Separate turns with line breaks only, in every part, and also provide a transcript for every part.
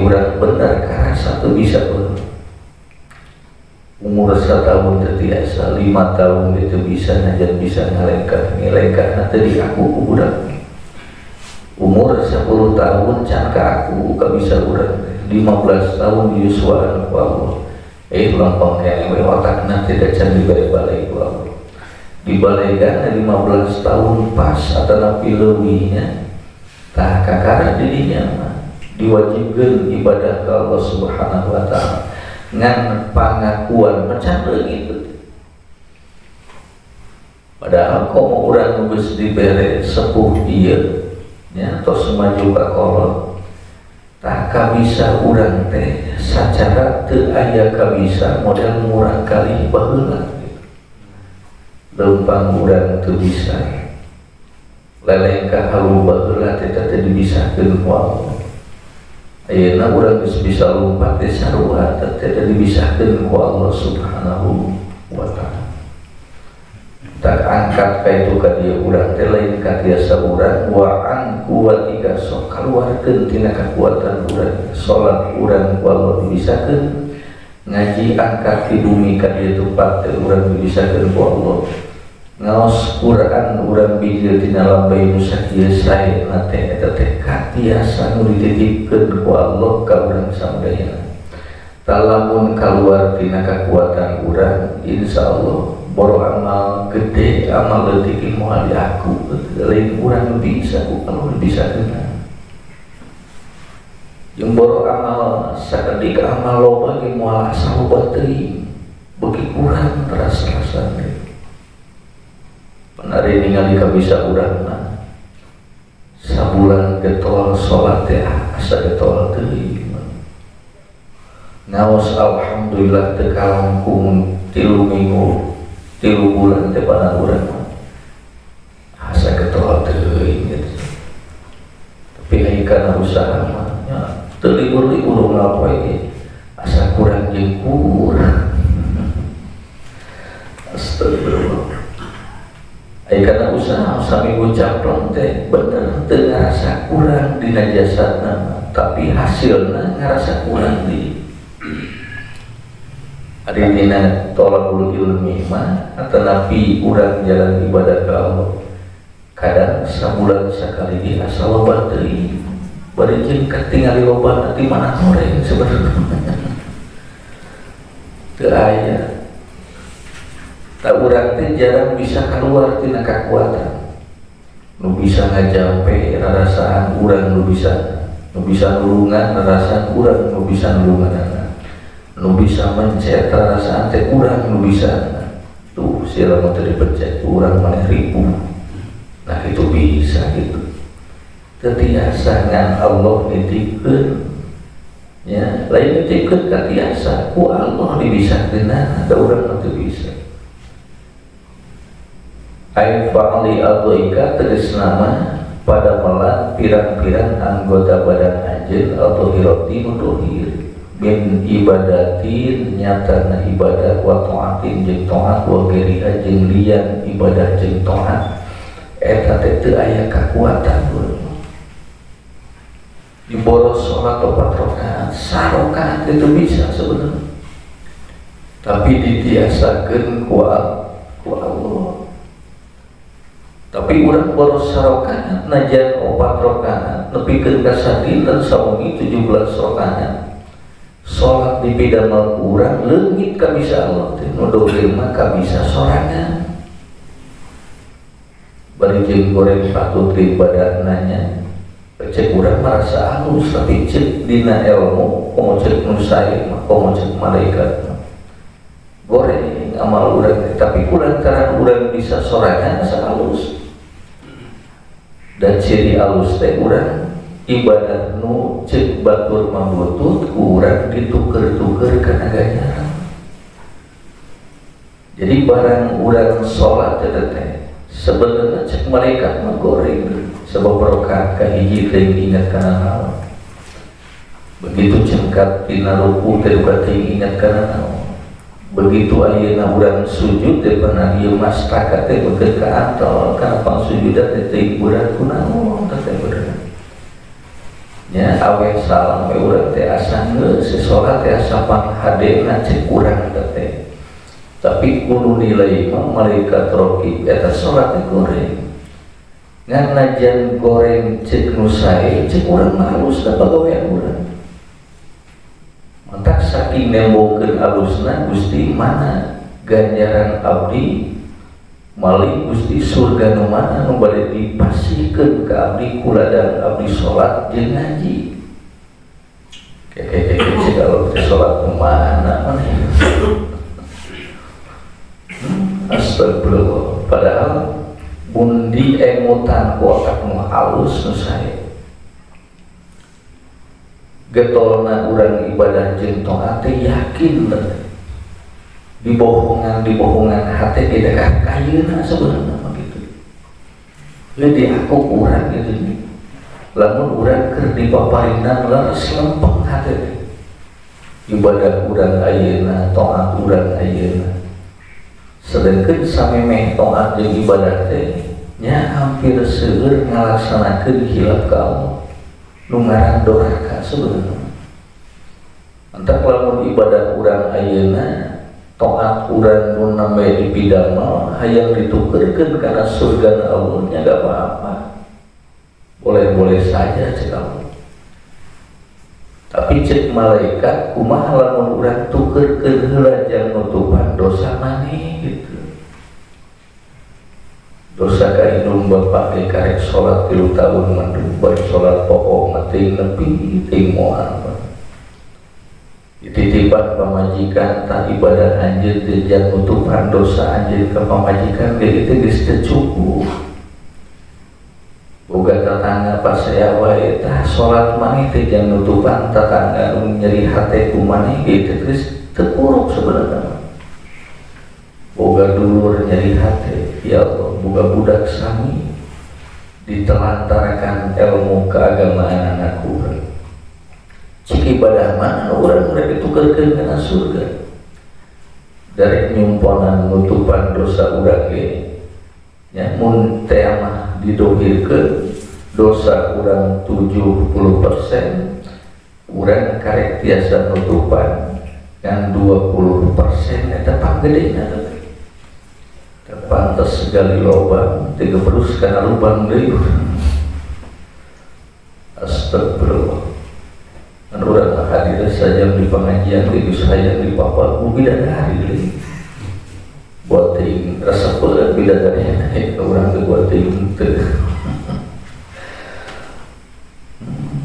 urang bener karasa teu bisa bener. Umur 1 tahun teu tiasa, 5 tahun teu bisa najan bisa ngalengkah, ngelengkahna teu diaku ku budak. Umur 10 tahun can ka aku ka bisa urang. 15 tahun yuswaan ku Allah. Lempeng keneh we otakna teh can dibalik-balik ku Allah. Dibalegan 15 tahun pas atanapi leuwihnya tah kakara didinya mah diwajibkeun ibadah ka Allah Subhanahu wa taala ngan pangakuan macam gitu. Padahal komo urang geus dibere sepuh ieu nya tos maju ka kolot tah kabisa urang teh sacara teu aya kabisa model murang kali baheula gitu. Leumpang urang teu bisa lelengkah halu baheula teh teu dibisakeun ku Allah. Ayeuna urang geus bisa lumpat teh sarua teh teu dibisakeun ku Allah Subhanahu wa taala. Tak angkat ka itu ka dieu urang teh lain ka tiasa urang wa an kuwatika sok kaluarkeun tina kakuatan urang. Salat urang ku Allah dibisakeun, ngaji angkat ti bumi ka dieu tempat teh urang dibisakeun ku Allah. Ngaos Quran urang bijil tina lambai nu sakieu saena teh eta teh katiasa nu dititipkeun ku Allah ka urang samudayana. Talamun kaluar tina kakuatan urang insyaallah boro amal gede amal leutik moal diaku lain urang bisa ku kalau bisa kena. Jeung boro amal sakedik amal loba ge moal asa loba teuing beuki kurang teras-rasana. Penari ningali kabisa urang mah sabulan getol salat teh asa getol teuing. Ngaos alhamdulillah teu kalangkung 3 minggu 3 bulan teh pada urang mah asa getol teuing gitu. Tapi ai kana usaha mah nya teu libur-libur unggal poe ge asa kurang jeung kurang. Astagfirullah. Ai kana usaha saminggu camplong teh bener teu ngarasa kurang dina jasadna tapi hasilna ngarasa kurang di. Ari dina tolakul ilmi mah atanapi urang jalan ibadah ka Allah kadang sabulan sakali ge asa loba teuing bari jeung katingali loba ti mana horeng sebenarnya teu aya. Tak urang teh jarang bisa keluar tina kakuatan nu bisa ngajampe rarasaan urang nu bisa nulungan rarasaan urang nu bisa nulunganana nu bisa mencet rarasaan teh urang nu bisa tuh sia lamun teu dipencet urang maneh ripuh. Nah itu bisa gitu teu tiasa ngan Allah nitipkeun nya lain nitipkeun ka tiasa ku Allah dibisakeunana da urang mah teu bisa. Ai fa'li adhaika tegas nama pada melat pirang-pirang anggota badan anjeun atau hiroti nudohir min ibadatin nyatana ibadah wa ta'atin jeung taat wa ghairiha jeung lian ibadah jeung taat eta teh teu aya kakuatan diboros salat 4 rakaat sarakaat itu bisa sebenarnya tapi ditiasakeun ku Allah. Tapi urang boros sarakaat najan 4 rakaat nepikeun ka sadinten sawengi 17 rakaat salat dipidamel ku urang leungit ka bisa Allah teh nu dohir mah kabisa sorangan bari jeung goreng patut ibadahna nya cek urang merasa halus tapi cek dina ilmu komo cek nu sae mah komo cek malaikat mah goreng amal urang tapi kulantaran urang bisa sorangan asa halus. Dan ciri alus teh urang ibadah nu cek batur mambutut ku urang dituker-tuker kana ganjaran. Jadi barang urang salat teh sebenarnya cek malaikat mah goreng sebab rakaat kahiji teh ingat kana naon. Begitu cengkat tina ruku teh duka teh ingat kana naon. Begitu ayeuna urang sujud teh pernah ieu mastaka teh beukeut ka antol kana pangsujudan teh teuing berat kunaon teh berat. Nya awe salam we urang teh asa geus salat teh asa panghadena cek urang teh. Tapi kudu nilai mah malaikat raqib eta salat teh goreng. Ngan najan goreng cek nu sae cek urang mah alus da pagawean urang. Mantak saking nembokeun alusna Gusti mana ganjaran abdi mali Gusti surga nu mana nu bade dipasihkeun ka abdi kuladang abdi salat jeung ngaji. Keke cek kalau teh salat nu mana maneh. Astagfirullah. Padahal mun diemutan ku otak nu alus nu sae. Getolna urang ibadah jeung taat teh yakin dibohongan hate ge da kayeuna sebenarnya mah kitu. Leuwih aku urang kitu. Lamun urang keur dipaparinan leres lempeng hate teh. Ibadah urang ayeuna, taat urang ayeuna. Sedengkeun samemeh taat jeung ibadah teh nya hampir seueur ngalaksanakeun hilap ka Allah. Nu ngaran doraka sebenarnya. Entak lamun ibadah urang ayeuna taat urang nu nambe dipidamel hayang ditukerkeun kana surga Allah nya gak apa-apa. Boleh-boleh saja cek Allah. Tapi cek malaikat kumaha lamun urang tukerkeun heula jang nutupan dosa maneh gitu. Dosa ka indung bapak ge karek salat 3 tahun mendung bari salat poho mati nepi teuing moal. Dititipan pamajikan tak ibadah anjeun teh jang nutupan dosa anjeun ka pamajikan ge itu geus teu cukup. Boga tetangga pasea wae tah salat maneh teh jang nutupan tetangga nu nyeri hate ku maneh ge teh geus teu kuruk sebenarnya. Boga dulur nyeri hate, ya Allah, boga budak sami ditelantarkan ilmu keagamaan anak urang. Cik ibadah mana urang rek ditukerkeun kana surga. Dari nyumponan nutupan dosa urang ge nya mun teh mah didohirkeun dosa urang 70% urang karek tiasa nutupan yang 20% eta panggedena teh. Pantes gali lubang tiga terus kana lubang deui. Astagfirullah. Kan urang hadir saja di pengajian di hayang di papa ku bidadari deui. Buat teuing resep bidadari ka urang teh buat teuing teu.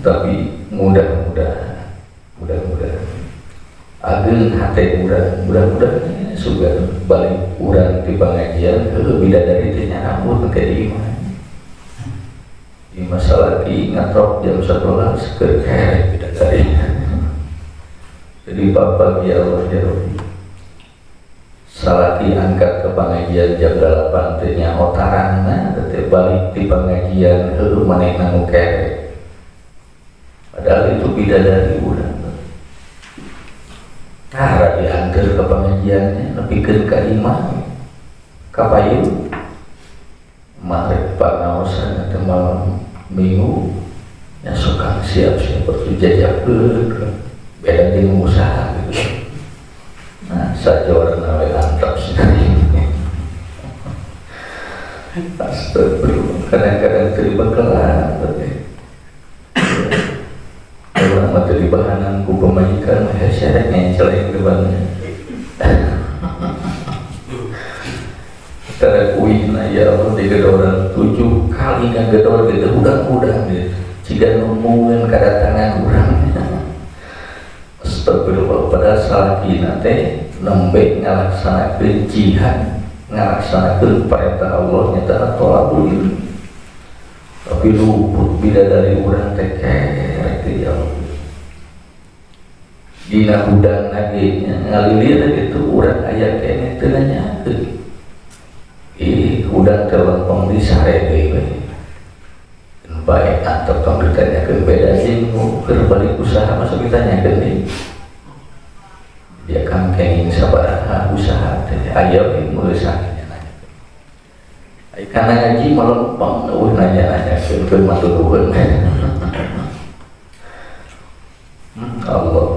Tapi mudah-mudahan ageung hate urang mudah-mudahan sugan balik urang di pengajian heuh bidadari teh nyarambut ke di imah. Di masalah di ngatrok jam 11 keur kerek bidadari. Jadi bapak ya Allah ya Rabbi. Salaki angkat ke pengajian jam 8 teh nyaho tarangna teh balik di pengajian heuh manehna nu kerek. Padahal itu bidadari urang. Tara diantar ke pengajiannya, nepikeun ka imah, ka payun, marek pangaosan atau malam minggu, nya suka siap-siap berjajabkeun, beda jeung usaha gitu. Nah, sajorna we antap sih. Astagfirullah, kadang-kadang teu dibekalan teh. Urang mah teu dibahanan ku pamajikan mah hese rek ngenceleng depannya. Tara kuihna ya Allah digedoran 7 kali ngagedor gitu hudang-hudang gitu. Ciga nunggueun kadatangan urang. Astagfirullah, padahal salakina teh nembe ngalaksanakeun jihad, ngalaksanakeun perintah Allah nyata tolabul ilmi. Tapi luput bidadari urang teh kerek teh ya Allah. Dina hudang ge nya ngalilir gitu urang aya keneh teu nanyakeun. Hudang teh lempeng disare deui we. Baik atau tong ditanyakeun beda jeung keur balik usaha masa ditanyakeun deui. Dia kan kenging sabaraha usaha teh aya we meuleusan nanya. Ai kana ngaji melempeng eueuh nanya-nanyakeun keur matutuheun. Allah.